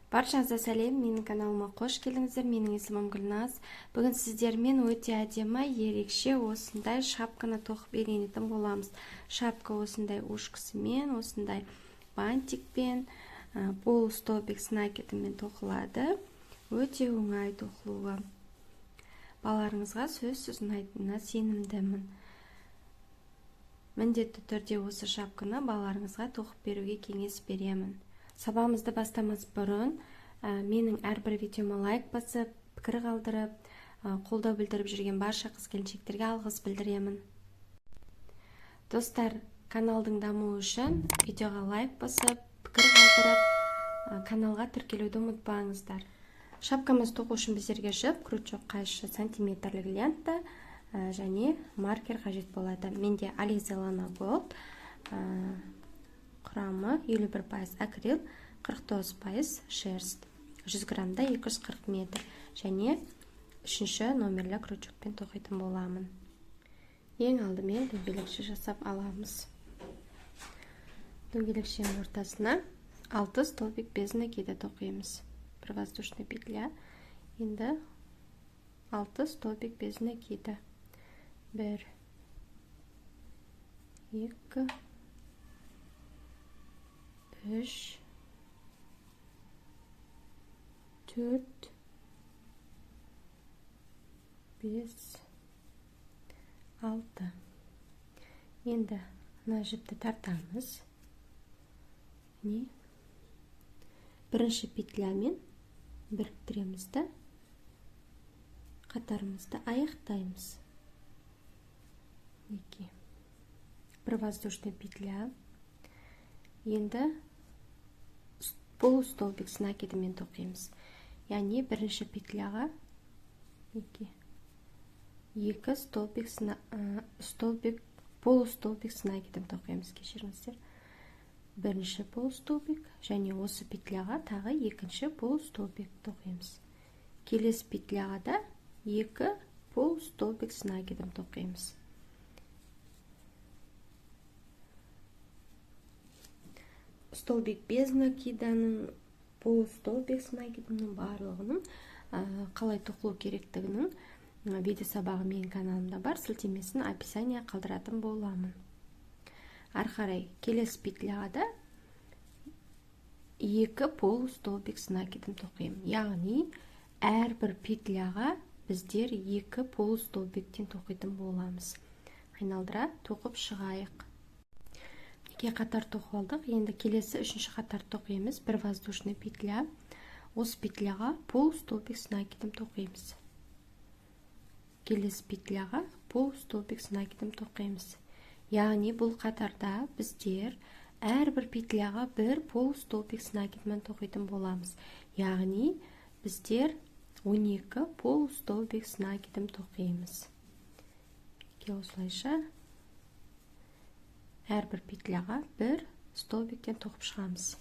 Баршаңызға сәлем, менің каналыма қош келдіңіздер. Менің есімім Гүлназ. Бүгін сіздермен өте әдемі, ерекше осындай шапканы тоқып үйренетін боламыз. Шапка осындай ушкасымен, осындай бантикпен, полустолбик с накидымен тоқылады. Өте оңай тоқылуы. Балаларыңызға сөзсіз ұнайтынына сенімдімін. Міндетті түрде осы шапканы балаларыңызға тоқып беруге кеңес беремін. Сабағымызды бастамас бұрын менің әрбір видеома лайк басып, пікір қалдырып, қолдау білдіріп жүрген барша қыз-келіншектерге алғыс білдіремін. Достар, каналдың дамуы үшін видеоға лайк басып, пікір қалдырып, каналға тіркелуді ұмытпаңыздар. Шапкамызды тоқу үшін біздерге жіп, крючок, қайшы, сантиметрлік лента және маркер қажет болады. Менде Alize Lana Gold, құрамы 51% акрил, 49% шерсть, 100 граммда 240 метр және 3-ші номерлі крючокпен тоқитын боламын. Ең алдымен дөңгелекше жасап аламыз. Дөңгелекшенің ортасына 6 столбик без накида тоқимыз. Бір воздушный петля. Енді 6 столбик без накида. 1, 2, 3, 4, 5, 6. Енді мына жіпті тартамыз. Міне бірінші петлямен біріктіреміз да қатарымызды аяқтаймыз. Мінекей бір воздушный петля. Енді полустолбик с накидымен тоқимыз. Яғни бірінші петляға мінекей 2 столбик столбик, полустолбик с накидом тоқимыз, кешіріңіздер. Бірінші полустолбик және осы петляға тағы екінші полустолбик тоқимыз. Келесі петляға да 2 полустолбик с накидом тоқимыз. Столбик без накиданың, полустолбик с накидының барлығының қалай тоқылу керектігінің видео сабағы менің каналымда бар, сілтемесін описание қалдыратын боламын. Ары қарай келесі петляға да 2 полустолбик с накидом тоқимын. Яғни әрбір петляға біздер 2 полустолбиктен тоқитын боламыз. Айналдыра тоқып шығайық. Екі қатар тоқып алдық. Енді келесі үшінші қатар тоқимыз. Бір воздушный петля. Осы петляға полустолбик с накидом тоқимыз. Келесі петляға полустолбик с накидом тоқимыз. Яғни бұл қатарда біздер әрбір петляға бір полустолбик с накидмен тоқитын боламыз. Яғни біздер 12 полустолбик с накидом тоқимыз. Осылайша әрбір петляға бір столбиктен тоқып шығамыз.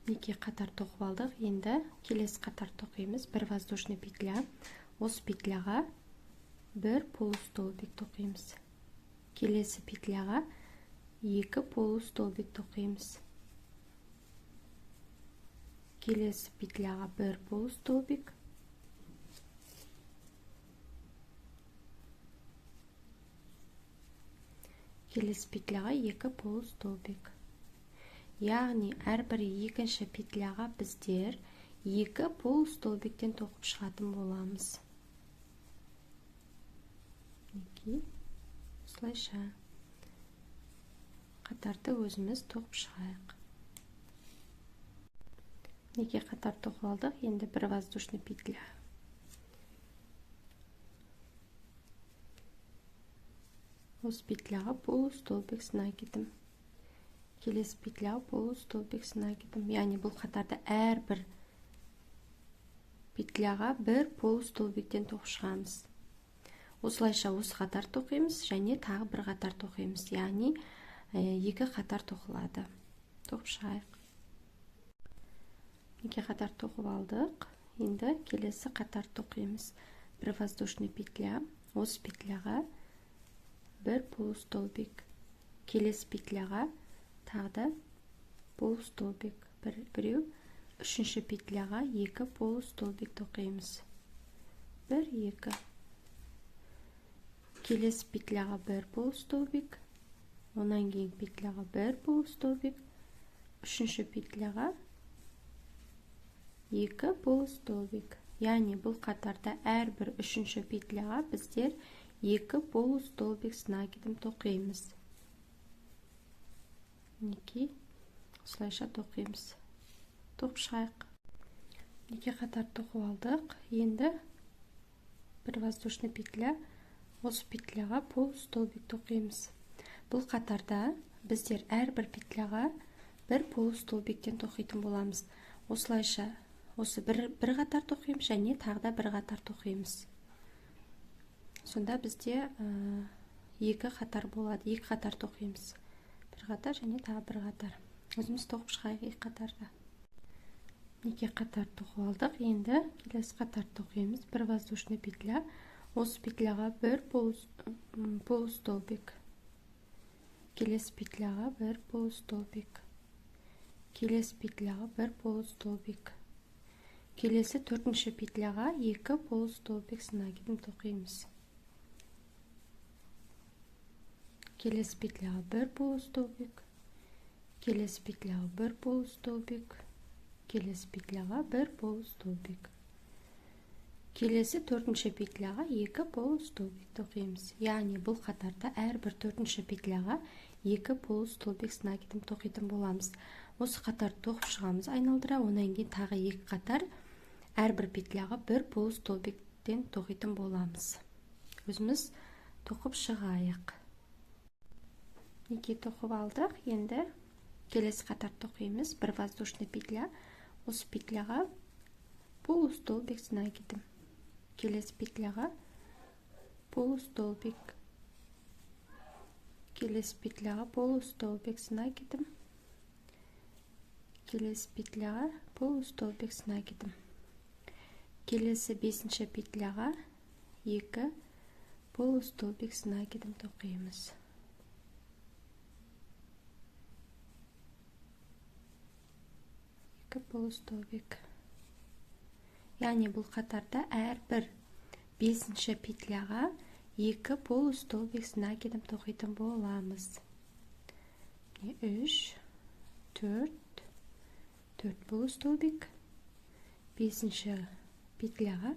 Мінекей қатар тоқып алдық. Енді келесі қатар тоқимыз. Бір воздушный петля. Осы петляға бір полустолбик тоқимыз. Келесі петляға 2 полустолбик тоқимыз. Келесі петляға бір полустолбик. Келесі петляға 2 полустолбик. Яғни әрбір екінші петляға біздер 2 полустолбиктен тоқып шығатын боламыз. Мінекей осылайша қатарды өзіміз тоқып шығайық. Мінекей қатар тоқып алдық. Енді бір воздушный петля. Осы петляға полустолбик с накидом. Келесі петляға полустолбик с накидом. Яғни бұл қатарда әрбір петляға бір полустолбиктен тоқып шығамыз. Осылайша осы қатар тоқимыз және тағы бір қатар тоқимыз. Яғни 2 қатар тоқылады. Тоқып шығайық. Екі қатар тоқып алдық. Енді келесі қатар тоқимыз. Бір воздушный петля. Осы петляға бір полустолбик. Келесі петляға тағы да полустолбик. Біреу, Үшінші петляға 2 полустолбик тоқимыз. 1, 2. Келесі петляға 1 полустолбик, онан кейін петляға 1 полустолбик, үшінші петляға 2 полустолбик. Яғни бұл қатарда әрбір үшінші петляға біздер 2 полустолбик с накидом тоқимыз. Мінекей, осылайша тоқимыз. Тоқып шығайық. Екі қатар тоқып алдық. Енді бір воздушный петля, осы петляға полустолбик тоқимыз. Бұл қатарда біздер әрбір петляға бір полустолбиктен тоқитын боламыз. Осылайша осы бір қатар тоқимыз және тағы да бір қатар тоқимыз. Сонда бізде екі қатар болады. Екі қатар тоқимыз. Бір қатар және тағы бір қатар. Өзіміз тоқып шығайық екі қатарда. Екі қатар тоқып алдық. Енді келесі қатар тоқимыз. Бір воздушный петля, осы петляға бір полустолбик, келесі петляға бір полустолбик, келесі петляға бір полустолбик, келесі төртінші петляға 2 полустолбик с накидом тоқимыз. Келесі петляға бір полустолбик, келесі петляға бір полустолбик, келесі петляға бір полустолбик, келесі төртінші петляға 2 полустолбик тоқимыз. Яғни бұл қатарда әрбір төртінші петляға 2 полустолбик с накидом тоқитын боламыз. Осы қатарды тоқып шығамыз айналдыра, одан кейін тағы екі қатар әрбір петляға бір полустолбиктен тоқитын боламыз. Өзіміз тоқып шығайық. Неке тоқып алдық. Енді келесі қатар тоқимыз. Бір воздушный петля, осы петляға полустолбик с накидом, келесі петляға полустолбик, келесі петляға полустолбик с накидом, келесі петляға полустолбик с накидом, келесі бесінші петляға 2 полустолбик с накидом тоқимыз. Полустолбик. Яғни бұл қатарда әрбір бесінші петляға 2 полустолбик с накидом тоқитын боламыз. 3, 4, 4 полустолбик, бесінші петляға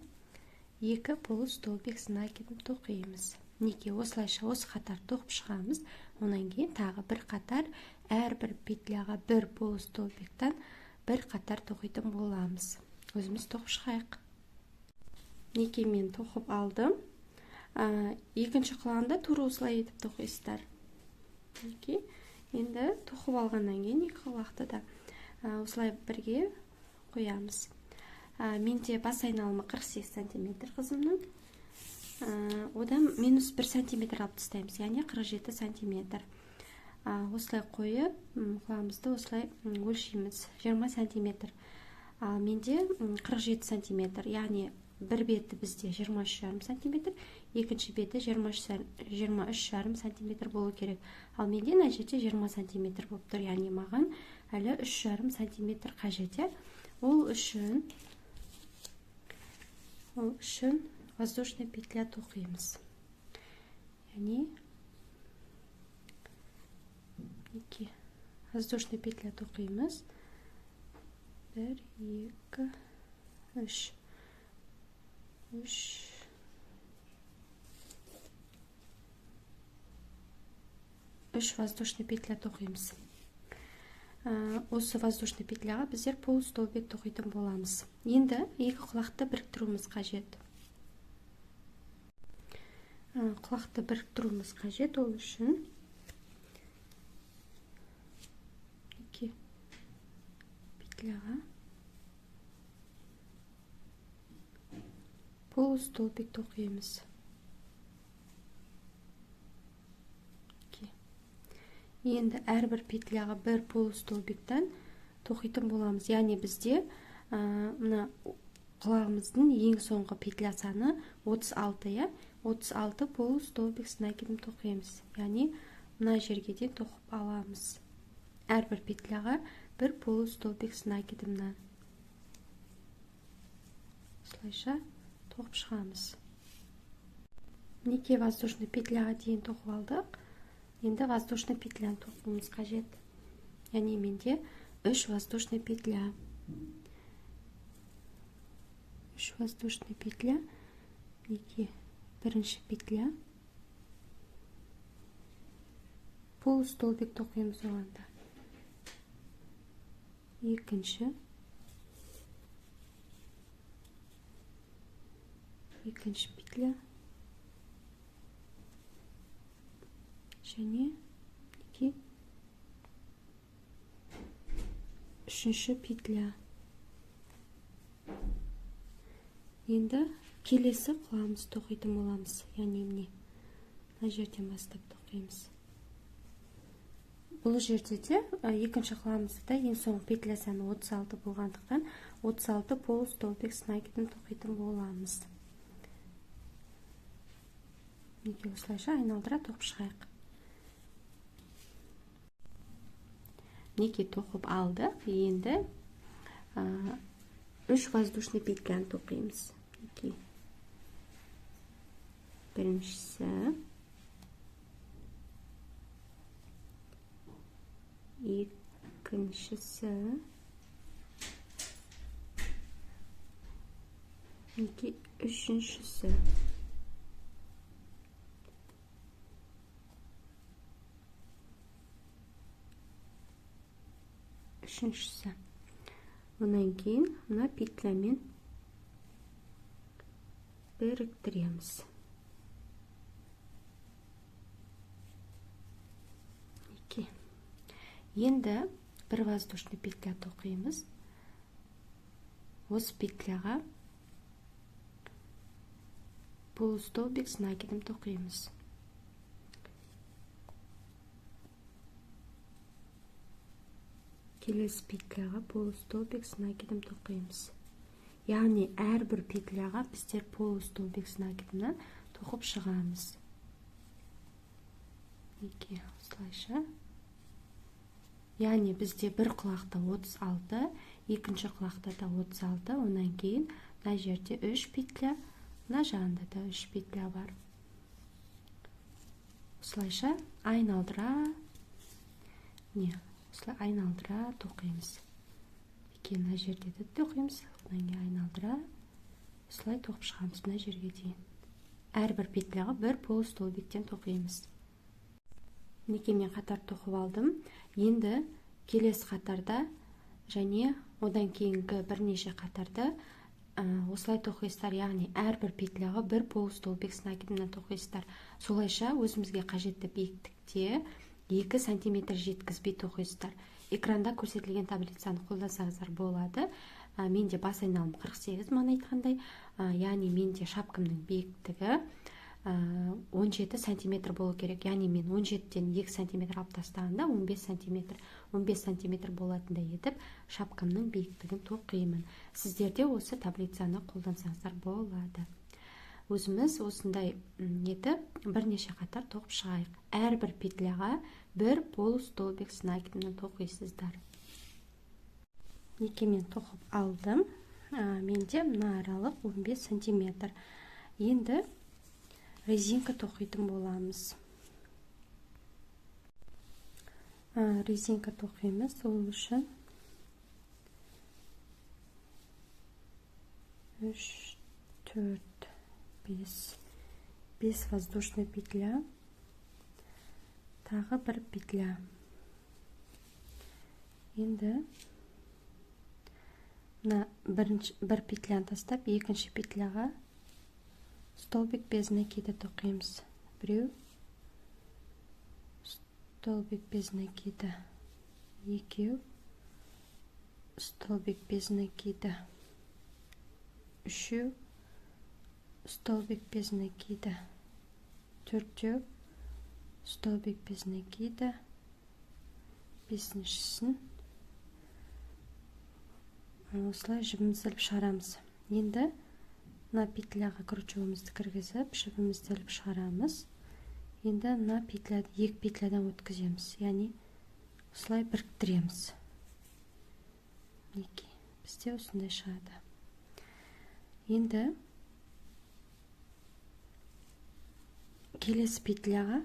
2 полустолбик с накидом тоқимыз. Неге осылайша осы қатар тоқып шығамыз. Онан кейін тағы бір қатар әрбір петляға бір полустолбиктан бір қатар тоқитын боламыз. Өзіміз тоқып шығайық. Неке мен тоқып алдым. Екінші құлағында тура осылай етіп тоқисыздар. Неке енді тоқып алғаннан кейін екі құлақты да осылай бірге қоямыз. Менде бас айналымы 48 сантиметр қызымның. Одан минус 1 сантиметр алып тастаймыз, яғни 47 сантиметр. Осылай қойып, құлағымызды осылай өлшейміз. 20 сантиметр. Менде 47 сантиметр, яғни бір беті бізде 23,5 сантиметр, екінші беті 23,5 сантиметр болу керек. Ал менде мына жерде 20 сантиметр болып тұр, яғни маған әлі 3,5 сантиметр қажет. Ол үшін воздушный петля тоқимыз. Яғни воздушный петля тоқимыз. 1, 2, 3. 3 воздушный петля тоқимыз. Осы воздушный петляға біздер полустолбик тоқитын боламыз. Енді екі құлақты біріктіруіміз қажет. Құлақты біріктіруіміз қажет, ол үшін петляға полустолбик тоқимыз. Енді әрбір петляға бір полустолбиктен тоқитын боламыз. Яғни бізде мына құлағымыздың ең соңғы петля саны 36, иә? 36 полустолбик с накидом тоқимыз. Яғни мына жерге дейін тоқып аламыз. Әрбір петляға бір полустолбик с накидомнан. Осылайша тоқып шығамыз. Мінекей воздушный петляға дейін тоқып алдық. Енді воздушный петляны тоқуымыз қажет. Яғни менде 3 воздушный петля. 3 воздушный петля. Мінекей бірінші петля. Полустолбик тоқимыз оған да. Екінші. Екінші петля. Және мінекей үшінші петля. Енді келесі құламыз тоқитын боламыз. Яғни міне мына жерден бастап тоқимыз. Бұл жерде де екінші құламызда да ең соңғы петля саны 36 болғандықтан 36 полустолбик с накидом тоқитын боламыз. Мінекей осылайша айналдыра тоқып шығайық. Мінекей тоқып алдық. Енді 3 воздушный петляны тоқимыз. Мінекей біріншісі, екіншісі, мінекей үшіншісі. Үшіншісі. Одан кейін мына петлямен біріктіреміз. Мінекей. Енді бір воздушный петля тоқимыз. Осы петляға полустолбик с накидом тоқимыз. Келесі петляға полустолбик с накидом тоқимыз. Яғни әрбір петляға біздер полустолбик с накидомнан тоқып шығамыз. Мінекей осылайша. Яғни бізде бір құлақта 36, екінші құлақта да 36, онан кейін мына жерде 3 петля, мына жағында да 3 петля бар. Осылайша айналдыра, міне, осылай айналдыра тоқимыз. Мінекей мына жерде де тоқимыз, одан кейін айналдыра осылай тоқып шығамыз мына жерге дейін. Әрбір петляға бір полустолбиктен тоқимыз. Мінекей мен қатар тоқып алдым. Енді келесі қатарда және одан кейінгі бірнеше қатарда осылай тоқисыздар. Яғни әрбір петляға бір полустолбик с накидомнан тоқисыздар. Солайша өзімізге қажетті биіктікте 2 сантиметр жеткізбей тоқисыздар. Экранда көрсетілген таблицаны қолдансаңыздар болады. Менде бас айналым 48, мана айтқандай. Яғни менде шапкамның биіктігі 17 сантиметр болу керек. Яғни мен 17-тен 2 сантиметр алып тастағанда 15 сантиметр, 15 сантиметр болатындай етіп шапкамның биіктігін тоқимын. Сіздер де осы таблицаны қолдансаңыздар болады. Өзіміз осындай етіп бірнеше қатар тоқып шығайық. Әрбір петляға бір полустолбик с накидомнан тоқисыздар. Мінекей мен тоқып алдым. Менде мына аралық 15 сантиметр. Енді резинка тоқитын боламыз. Резинка тоқимыз. Ол үшін 3, 4, 5, 5 воздушный петля, тағы бір петля. Енді мына бір петляны тастап, екінші петляға столбик без накида тоқимыз. Біреу, столбик без накида, екеу, столбик без накида, үшеу, столбик без накида, төртеу, столбик без накида, бесіншісін осылай жібімізді іліп шығарамыз. Енді мына петляға крючогымызды кіргізіп, жібімізді іліп шығарамыз. Енді мына петля, екі петлядан өткіземіз, яғни осылай біріктіреміз. Мінекей, бізде осындай шығады. Енді келесі петляға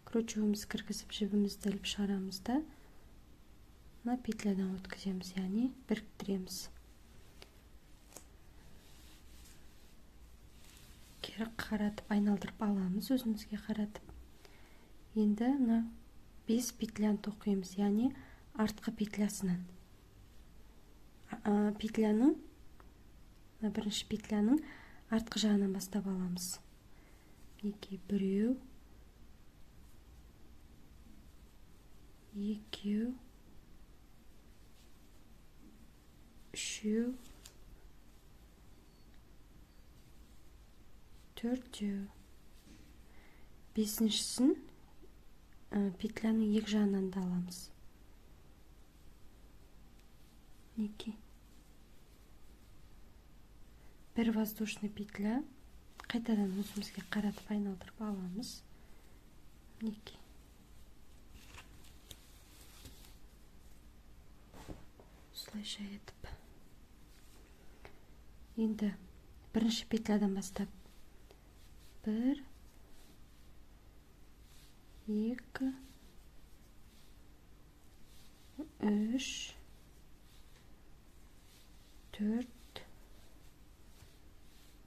крючогымызды кіргізіп, жібімізді іліп шығарамыз да, мына петлядан өткіземіз, яғни біріктіреміз. Кері қаратып айналдырып аламыз, өзімізге қаратып. Енді мына 5 петляны тоқимыз, яғни артқы петлясынан. Петляның, мына бірінші петляның артқы жағынан бастап аламыз. Мінекей, біреу, екеу, үшеу, төртеу. Бесіншісін петляның екі жағынан да аламыз. Мінекей. Бір воздушный петля қайтадан өзімізге қаратып айналдырып аламыз. Мінекей. Осылайша етіп. Енді бірінші петлядан бастап 1, 2, 3, 4,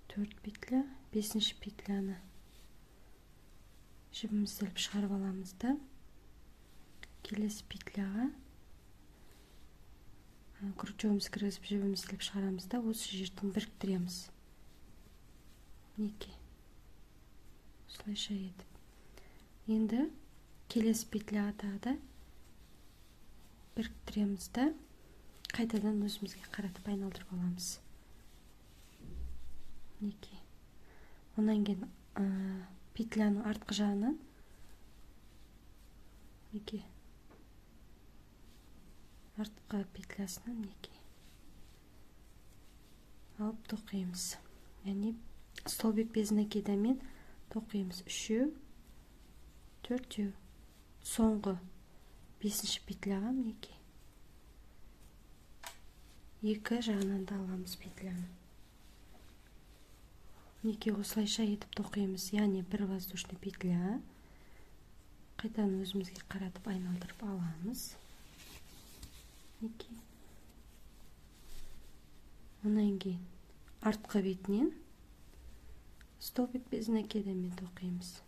4 петля, 5-ші петляны жібімізді іліп шығарып аламыз да, келесі петляға крючогымызды кіргізіп, жібімізді іліп шығарамыз да, осы жерден біріктіреміз. Мінекей. Осылайша етіп. Енді келесі петляға тағы да біріктіреміз да, қайтадан өзімізге қаратып айналдырып аламыз. Мінекей. Онан кейін петляның артқы жағынан мінекей, артқы петлясынан мінекей алып тоқимыз. Яғни столбик без накидамен тоқимыз. Үшеу, төртеу. Соңғы бесінші петляға мінекей екі жағынан да аламыз петляны. Мінекей осылайша етіп тоқимыз. Яғни бір воздушный петля қайтадан өзімізге қаратып айналдырып аламыз. Мінекей. Онан кейін артқы бетінен столбик без накидамен тоқимыз.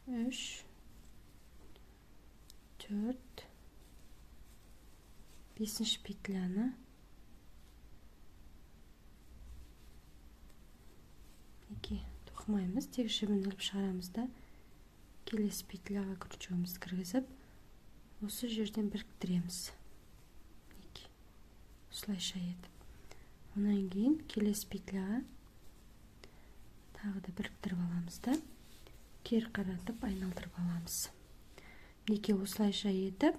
3, 4, 5-ші петляны мінекей тоқымаймыз, тек жібін іліп шығарамыз да, келесі петляға крючогымызды кіргізіп, осы жерден біріктіреміз. Мінекей. Осылайша етіп. Онан кейін келесі петляға тағы да біріктіріп аламыз да, кері қаратып айналдырып аламыз. Мінекей осылайша етіп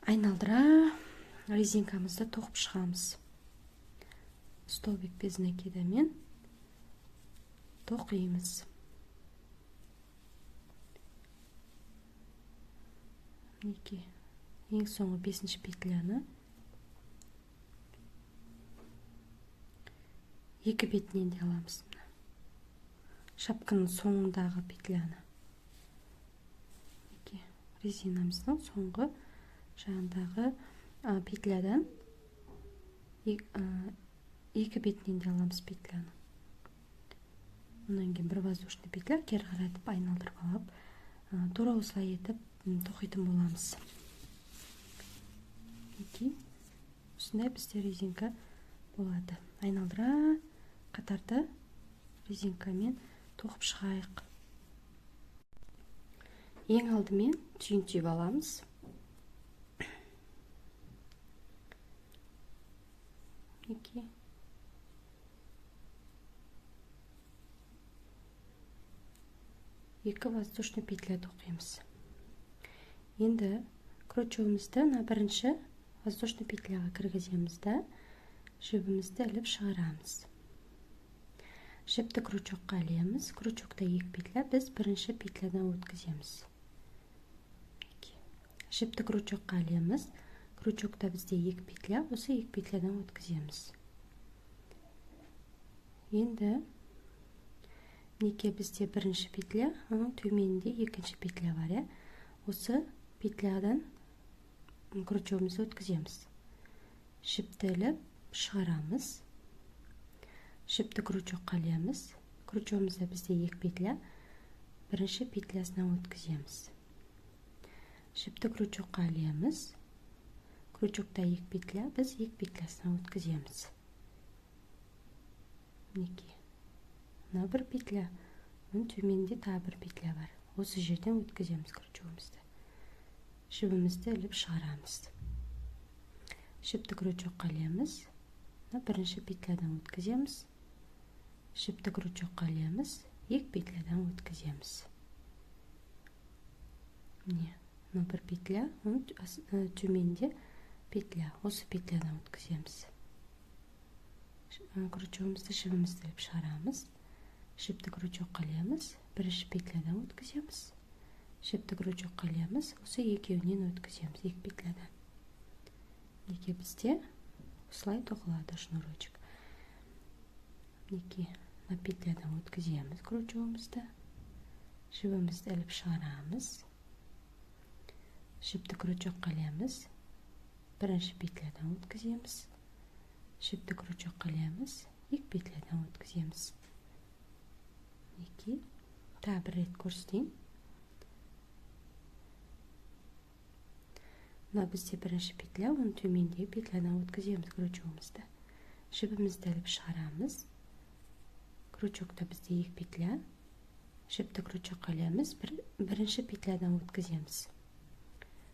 айналдыра резинкамызды тоқып шығамыз. Столбик без накидамен тоқимыз. Мінекей ең соңғы 5-ші петляны екі бетінен де аламыз. Шапканың соңындағы петляны. Мінекей резинамыздың соңғы жағындағы петлядан екі бетінен де аламыз петляны. Онан кейін бір воздушный петля кері қаратып айналдырып алып, тура осылай етіп тоқитын боламыз. Мінекей осындай бізде резинка болады. Айналдыра қатарды резинкамен тоқып шығайық. Ең алдымен түйін түйіп аламыз. Мінекей. Екі воздушный петля тоқимыз. Енді крючогымызды мына бірінші воздушный петляға кіргіземіз да, жібімізді іліп шығарамыз. Жіпті крючокқа ілеміз. Крючокта екі петля, біз бірінші петлядан өткіземіз. Жіпті крючокқа ілеміз. Крючокта бізде 2 петля, осы 2 петлядан өткіземіз. Енді мінекей бізде бірінші петля, оның төменінде екінші петля бар, иә. Осы петлядан крючогымызды өткіземіз. Жіпті іліп шығарамыз. Жіпті крючокқа ілеміз. Крючогымызда бізде 2 петля, бірінші петлясынан өткіземіз. Жіпті крючокқа ілеміз. Крючокта 2 петля, біз 2 петлясынан өткіземіз. Мінекей мына бір петля, оның төменінде тағы бір петля бар. Осы жерден өткіземіз крючогымызды. Жібімізді іліп шығарамыз. Жіпті крючокқа ілеміз. Мына бірінші петлядан өткіземіз. Жіпті крючокқа ілеміз. 2 петлядан өткіземіз. Міне, мына бір петля, оның төменінде петля, осы петлядан өткіземіз. Крючогымызды, жібімізді іліп шығарамыз. Жіпті крючокқа ілеміз, бірінші петлядан өткіземіз. Жіпті крючокқа ілеміз, осы екеуінен өткіземіз, 2 петлядан. Мінекей бізде осылай тоқылады шнурочек. Мінекей мына петлядан өткіземіз крючогымызды. Жібімізді іліп шығарамыз. Жіпті крючокқа ілеміз. Бірінші петлядан өткіземіз. Жіпті крючокқа ілеміз. 2 петлядан өткіземіз. Мінекей тағы бір рет көрсетейін. Мына бізде бірінші петля, оның төмендегі петлядан өткіземіз крючогымызды. Жібімізді іліп шығарамыз. Крючокта бізде 2 петля. Жіпті крючокқа ілеміз, бірінші петлядан өткіземіз.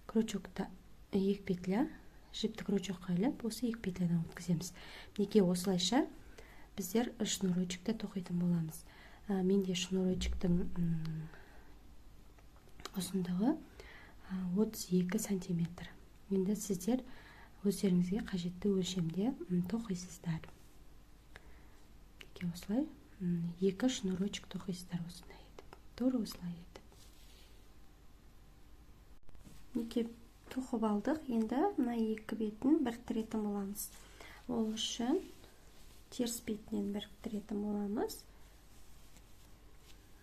Крючокта 2 петля, жіпті крючокқа іліп, осы 2 петлядан өткіземіз. Мінекей осылайша біздер шнурочекті тоқитын боламыз. Менде шнурочектің ұзындығы 32 сантиметр. Енді сіздер өздеріңізге қажетті өлшемде тоқисыздар. Мінекей осылай 2 шнурочек тоқисыздар осындай етіп. Тура осылай етіп. Мінекей тоқып алдық. Енді мына екі бетін біріктіретін боламыз. Ол үшін теріс бетінен біріктіретін боламыз.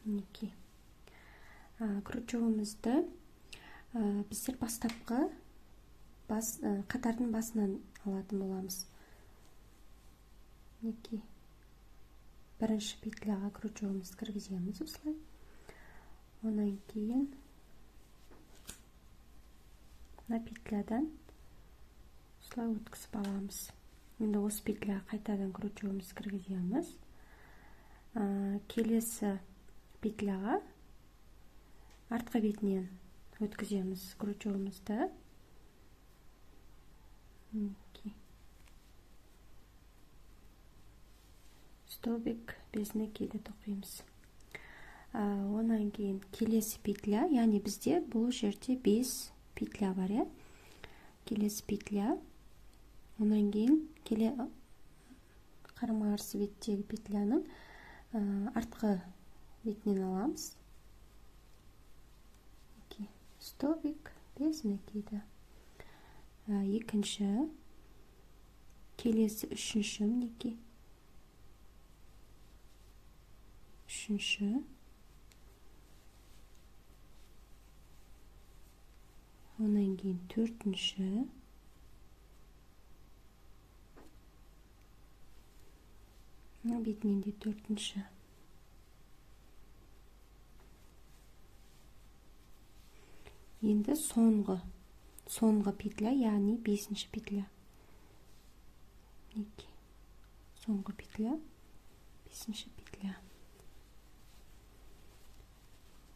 Мінекей крючогымызды біздер бастапқы қатардың басынан алатын боламыз. Мінекей бірінші петляға крючогымызды кіргіземіз осылай. Одан кейін мына петлядан осылай өткізіп аламыз. Енді осы петляға қайтадан крючогымызды кіргіземіз. Келесі петляға артқы бетінен өткіземіз крючогымызды. Мінекей столбик без накида тоқимыз. Онан кейін келесі петля, яғни бізде бұл жерде 5 петля бар, иә. Келесі петля, онан кейін келе қарама-қарсы беттегі петляның артқы бетінен аламыз. Столбик без накида. Екінші, келесі үшінші, мінекей үшінші, онан кейін төртінші, мына бетінен де төртінші. Енді соңғы петля, яғни бесінші петля. Мінекей соңғы петля, бесінші петля.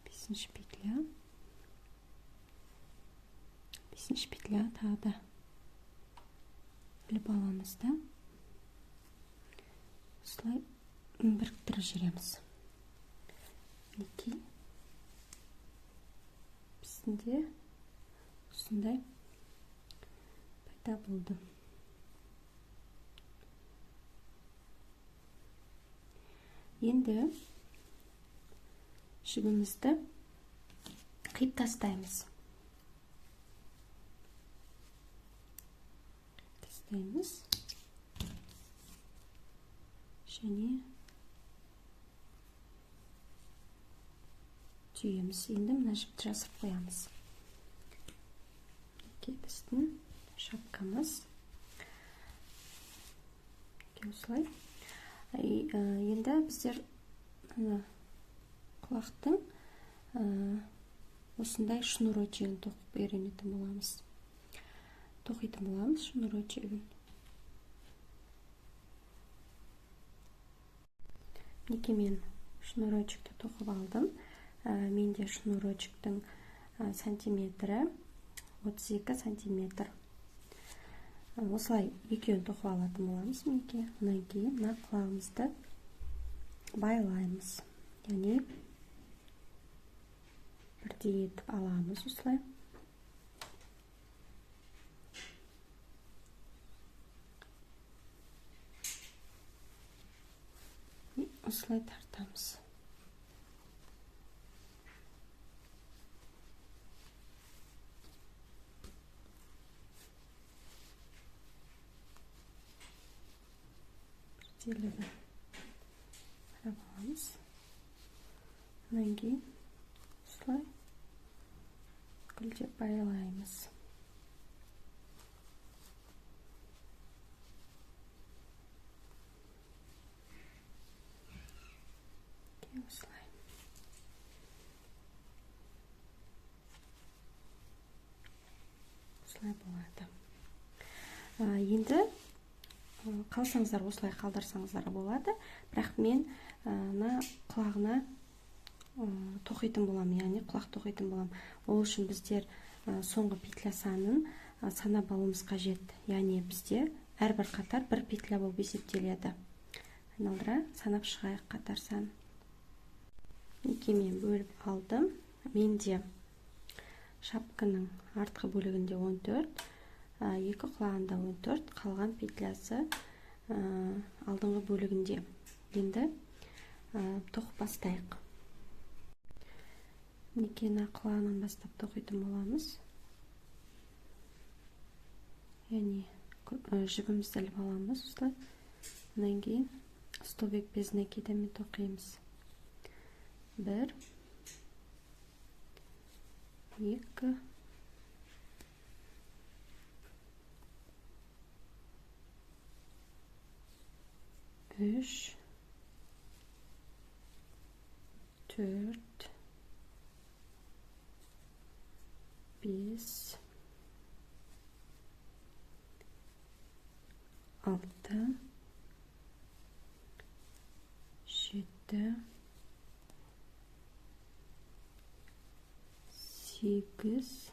Бесінші петля. Бесінші петля тағы да іліп аламыз да осылай біріктіріп жібереміз. Мінекей бізде осындай пайда болды. Енді жібімізді қиып тастаймыз. Тастаймыз және түйеміз. Енді мына жіпті жасырып қоямыз. Мінекей біздің шапкамыз. Осылай. Енді біздер құлақтың осындай шнурочегін тоқып үйренетін боламыз. Тоқитын боламыз шнурочегін. Мінекей мен шнурочекті тоқып алдым. Менде шнурочектің сантиметрі 32 сантиметр. Осылай екеуін тоқып алатын боламыз. Мінекей, одан кейін мына құлағымызды байлаймыз. Яғни бірдей етіп аламыз осылай. Осылай тартамыз. Бірдейлігін қарап аламыз. Одан кейін осылай гүлдеп байлаймыз. Осылай. Осылай болады. Енді қалсаңыздар осылай қалдырсаңыздар болады, бірақ мен мына құлағына тоқитын боламын, яғни құлақ тоқитын боламын. Ол үшін біздер соңғы петля санын санап алуымыз қажет. Яғни бізде әрбір қатар бір петля болып есептеледі. Айналдыра санап шығайық қатар санын. Мінекей мен бөліп алдым. Менде шапканың артқы бөлігінде 14, екі құлағында 14, қалған петлясы алдыңғы бөлігінде. Енді тоқып бастайық. Мінекей мына құлағынан бастап тоқитын боламыз. Яғни жібімізді іліп аламыз осылай. Одан кейін столбик без накидамен тоқимыз. 1, 2, 3, 4, 5, 6, 7, 8,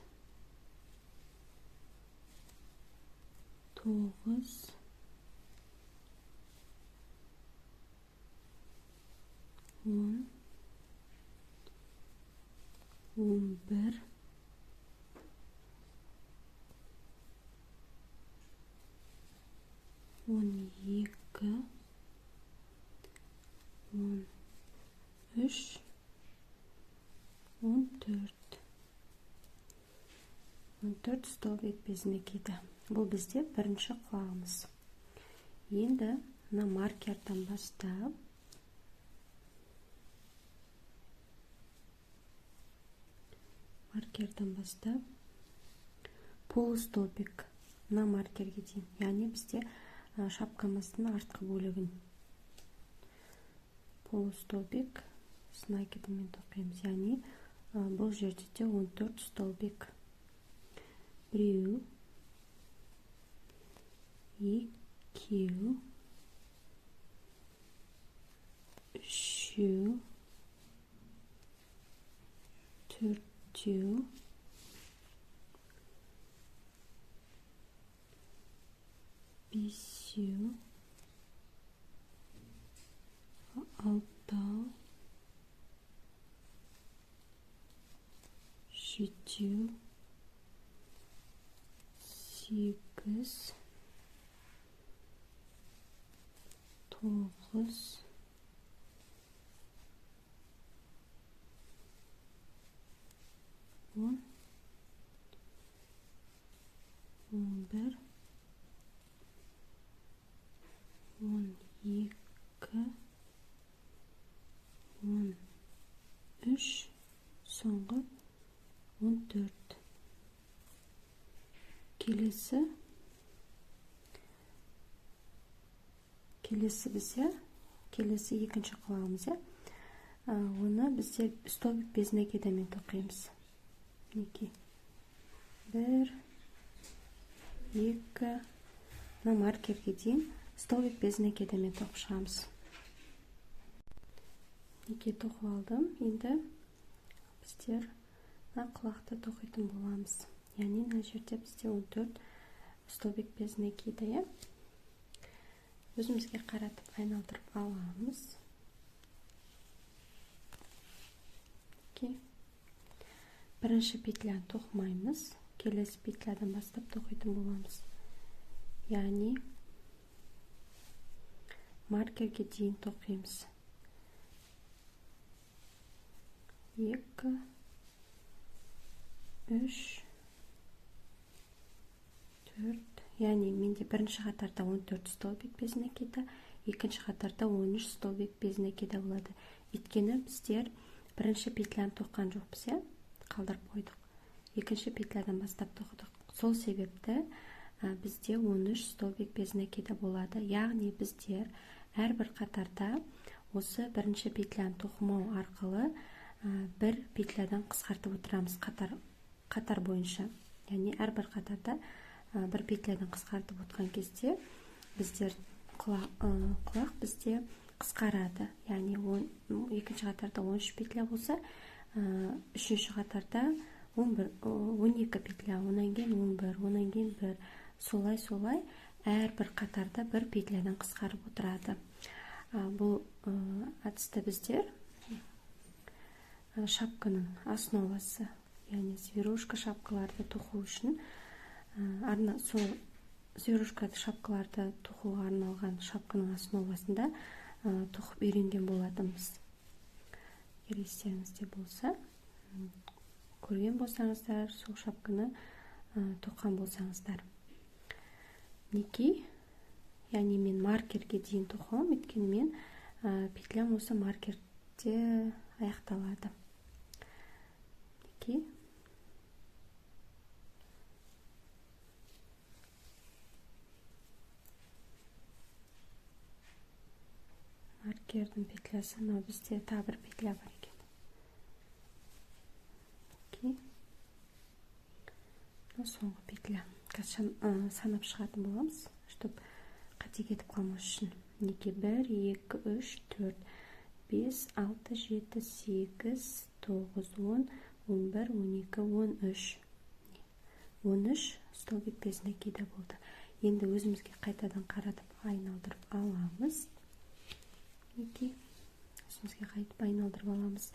9, 10, 11, 12, 13, 14. 14 столбик без накида. Бұл бізде бірінші құлағымыз. Енді мына маркерден бастап полустолбик мына маркерге дейін, яғни бізде шапкамыздың артқы бөлігін полустолбик с накидами тоқимыз. Яғни бұл жерде де 14 столбик. 1, 2, 3, 4, 5, 6, 7, 8, 9, 10, 11, 12, 13, соңғы 14. Келесі бізде, келесі екінші құлағымыз, иә? Оны бізде столбик без накидамен тоқимыз. Мінекей. 1, 2, мына маркерге дейін столбик без накидамен тоқып шығамыз. Мінекей, тоқып алдым. Енді біздер мына құлақты тоқитын боламыз. Яғни мына жерде бізде 14 столбик без накида, иә? Өзімізге қаратып айналдырып аламыз. Бірінші петляны тоқымаймыз, келесі петлядан бастап тоқитын боламыз. Яғни маркерге дейін тоқимыз. 2, 3, 4. Яғни менде бірінші қатарда 14 столбик без накида, екінші қатарда 13 столбик без накида болады. Өйткені біздер бірінші петляны тоққан жоқпыз, иә? Қалдырып қойдық. Екінші петлядан бастап тоқыдық. Сол себепті бізде 13 столбик без накида болады. Яғни біздер әрбір қатарда осы бірінші петляны тоқымау арқылы бір петлядан қысқартып отырамыз қатар бойынша. Яғни әрбір қатарда бір петлядан қысқартып отқан кезде біздер құлақ бізде қысқарады. Яғни екінші қатарда 13 петля болса, үшінші қатарда 12 петля, онан кейін 11, онан кейін 1, солай-солай әрбір қатарда бір петлядан қысқарып отырады. Бұл әдісті біздер шапканың основасы, яғни зверушка шапкаларды тоқу үшін, сол зверушка шапкаларды тоқуға арналған шапканың основасында тоқып үйренген болатынбыз. Егер естеріңізде болса, көрген болсаңыздар, сол шапканы тоққан болсаңыздар. Мінекей, яғни мен маркерге дейін тоқамын, өйткені мен петлям осы маркерде аяқталады. Мінекей. Маркердің петлясы, мынау бізде тағы бір петля бар екен. Мінекей. Мынау соңғы петля. Қазір санап шығатын боламыз, чтоб қате кетіп қалмас үшін. Мінекей, 1, 2, 3, 4, 5, 6, 7, 8, 9, 10, 11, 12, 13. 13 столбик без накида болды. Енді өзімізге қайтадан қаратып айналдырып аламыз. Мінекей, өзімізге қайтып айналдырып аламыз.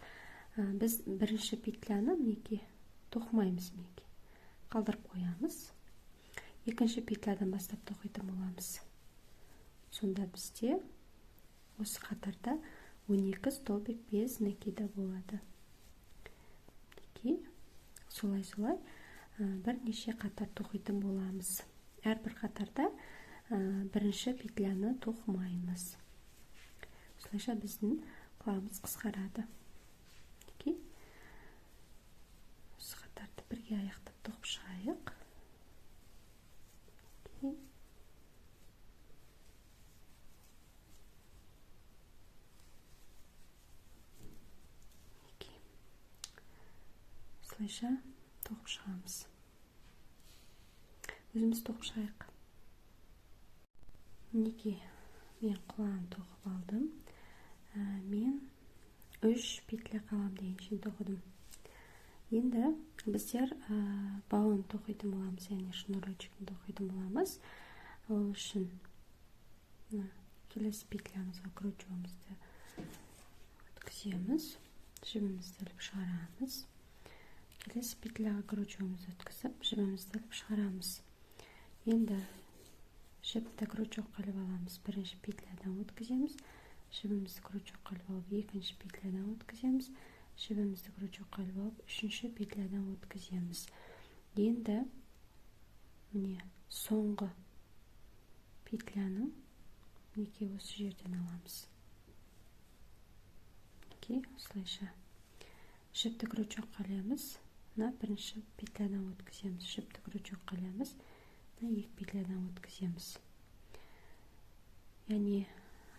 Біз бірінші петляны мінекей тоқымаймыз, мінекей қалдырып қоямыз. Екінші петлядан бастап тоқитын боламыз. Сонда бізде осы қатарда 12 столбик без накида болады. Мінекей, солай-солай бірнеше қатар тоқитын боламыз. Әрбір қатарда бірінші петляны тоқымаймыз. Осылайша біздің құлағымыз қысқарады. Мінекей, осы қатарды бірге аяқтап тоқып шығайық. Мінекей. Осылайша тоқып шығамыз. Өзіміз тоқып шығайық. Мінекей, мен құлағын тоқып алдым. Мен 3 петля қалам деген шейін тоқыдым. Енді біздер бауын тоқитын боламыз, яғни шнурочкін тоқитын боламыз. Ол үшін мына келесі петлямызға крючогымызды өткіземіз, жібімізді іліп шығарамыз. Келесі петляға крючогымызды өткізіп, жібімізді іліп шығарамыз. Енді жіпті крючокқа іліп аламыз. Бірінші петлядан өткіземіз, жібімізді крючокқа іліп алып, екінші петлядан өткіземіз, жібімізді крючокқа іліп алып, үшінші петлядан өткіземіз. Енді міне соңғы петляның мінекей осы жерден аламыз. Осылайша жіпті крючокқа ілеміз, мына бірінші петлядан өткіземіз, жіпті крючокқа ілеміз, мына екі петлядан өткіземіз. Яғни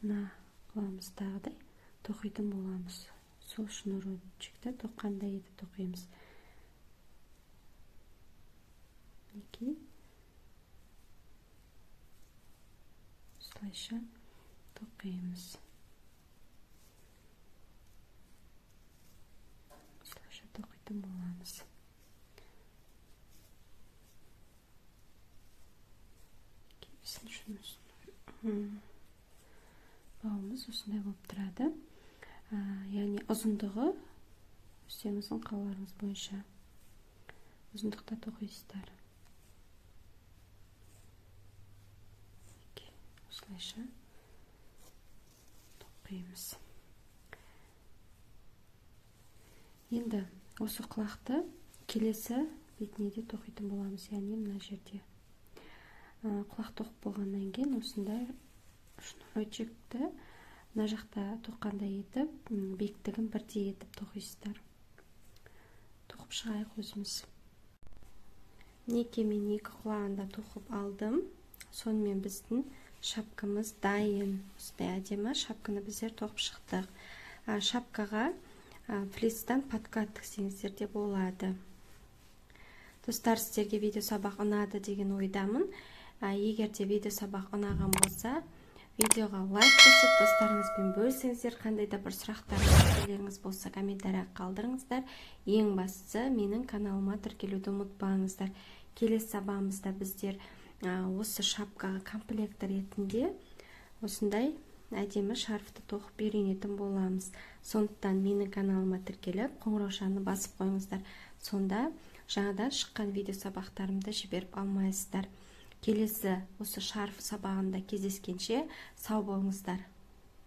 мына құлағымыздағыдай тоқитын боламыз. Сол шнурочекті тоққандай етіп тоқимыз. Мінекей осылайша тоқимыз. Осылайша тоқитын боламыз. Бауымыз осындай болып тұрады. Яғни ұзындығы өздеріңіздің қалауларыңыз бойынша ұзындықта тоқисыздар. Осылайша тоқимыз. Енді осы құлақты келесі бетіне де тоқитын боламыз. Яғни мына жерде құлақ тоқып болғаннан кейін осындай шнурочекті мына жақта тоққандай етіп, биіктігін бірдей етіп тоқисыздар. Тоқып шығайық өзіміз. Мінекей мен екі құлағын да тоқып алдым. Сонымен біздің шапкамыз дайын. Осындай әдемі шапканы біздер тоқып шықтық. Шапкаға флистан подкат тіксеңіздер де болады. Достар, сіздерге видео сабақ ұнады деген ойдамын. Егер де видео сабақ ұнаған болса, видеоға лайк басып, достарыңызбен бөлісіңіздер. Қандай да бір сұрақтар, мәселелеріңіз болса, комментария қалдырыңыздар. Ең бастысы, менің каналыма тіркелуді ұмытпаңыздар. Келесі сабағымызда біздер осы шапкаға комплект ретінде осындай әдемі шарфты тоқып үйренетін боламыз. Сондықтан менің каналыма тіркеліп, қоңыраушаны басып қойыңыздар. Сонда жаңадан шыққан видео сабақтарымды жіберіп алмайсыздар. Келесі осы шарф сабағында кездескенше сау болыңыздар.